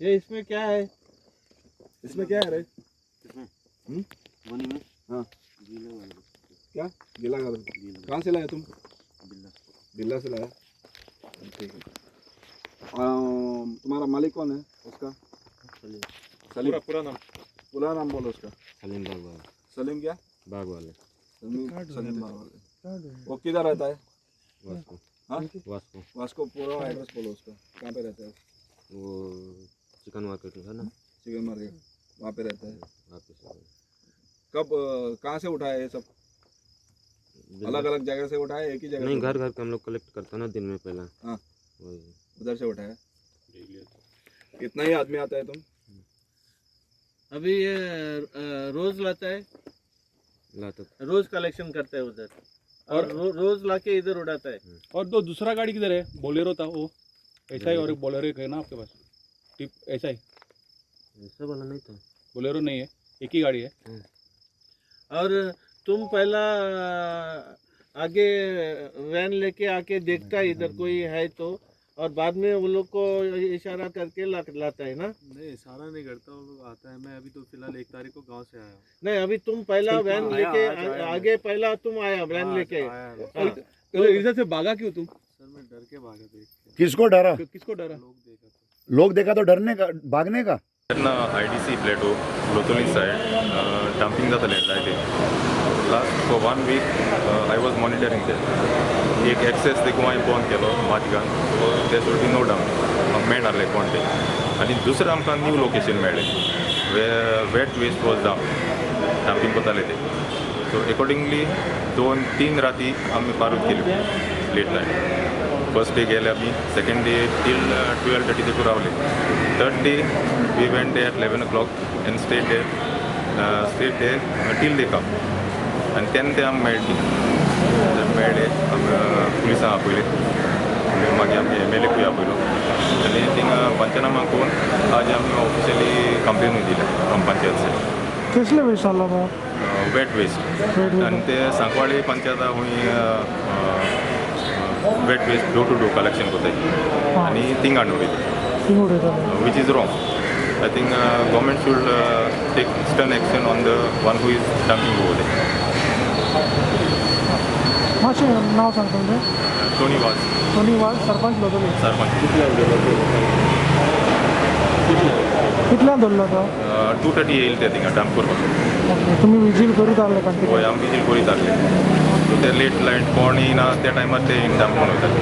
ये इसमें क्या है? इसमें क्या है रे? गोनी में। हाँ। गीला वाला। क्या गीला कर? गीला। कहाँ से लाए तुम? बिल्ला। बिल्ला से लाया, ठीक है। तुम्हारा मालिक कौन है उसका? सलीम। सलीम। पूरा नाम? पूरा नाम बोलो उसका। सलीम बाग वाले। सलीम क्या? बाग वाले। सलीम, सलीम बाग वाले। वो किधर रहता है? वास्को। हाँ? वास्को। वास्को। पूरा एड्रेस बोलो उसका, कहाँ पे रहता है? वो चिकन मार्केट में था ना। चिकन मार्केट, वहाँ पे रहता है। वापस आ गए। कब, कहाँ से उठाया ये सब? बिल्ला। अलग अलग जगह से उठाया, एक ही जगह नहीं, से? घर घर का हम लोग कलेक्ट करते हैं ना दिन में पहला। हाँ। वही। उधर से उठाया। कितना ही आदमी आता है तुम? अभी ये रोज लाता है। लाता था। रोज कलेक्शन करता है उधर और रोज लाके इधर उड़ाता है। और दो दूसरा गाड़ी किधर है? बोलेरो था वो, ऐसा ही। और एक बोलेरो एक है ना आपके पास, टिप ऐसा ही? ऐसा वाला नहीं था। बोलेरो नहीं है, एक ही गाड़ी है। और तुम पहला आगे वैन लेके आके देखता है इधर कोई है तो, और बाद में वो लोग को इशारा करके लाता है ना? नहीं, इशारा नहीं करता, वो लोग आता है। मैं अभी तो फिलहाल 1 तारीख को गांव से आया हूँ। नहीं, अभी तुम पहला वैन आया, लेके आज आया। आगे पहला तुम आया वैन हाँ, लेके। आया मैं। हाँ। तो इधर से भागा क्यों तुम? सर, मैं डर के भागा देख के। किसको डरा? किसको डरा? लोग देखा तो। लोग देखा तो डरने का, भागने का? तेन्ना IDC Plateau Loutolim side dumping जातालें जायते. Last for one week I was monitoring. ते एक एक्सेस देखून हांवें बंद केलो माझगान, so there should be no dump. मेळनासले कोण ते. आनी दुसरें आमकां न्यू लोकेशन मेळ्ळें way wet waste was dumping करताले ते. सो एकॉर्डिंगली 2-3 राती आमी बारूद केल्यो. लेट नायट फर्स्ट डे गेले आमी, सेकेंड डे टील 12:30 देखून रावले. Third day we went at 11 o'clock and stayed there till they come. आनी तेन्ना ते आमकां मेळ्ळे. मेळ्ळे, पुलिसांक आपयले, मागीर आमचे एमएलएकूय आपयलो आनी थिंगा पंचनामा करून आज आमी ऑफिशियली कंप्लेनूय दिल्या फ्रॉम पंचायत सायड. कसले वेस्ट आसलो तो? Wet waste. आनी ते सांकवाळे पंचायता खूंय wet waste door to door collection करताय आनी थिंगा हाडून उडयता. Thing उडयताले. Which is wrong. I think government should take stern action on the one who is dumping over there. मातशें नांव सांग तुमचें. Tony Vaz. Tony Vaz, sarpanch Loutolim. Sarpanch. कितल्यान धरलो तो? 2:30 येईल ते थिंगा डंप करपाक. ओके, तुमी विजील करीत आहले? हय. कंटिन्यू? आमी विजील करीत आहले. सो ते लेट लायट कोण येयना त्या टायमार ते डंप करून वयताले.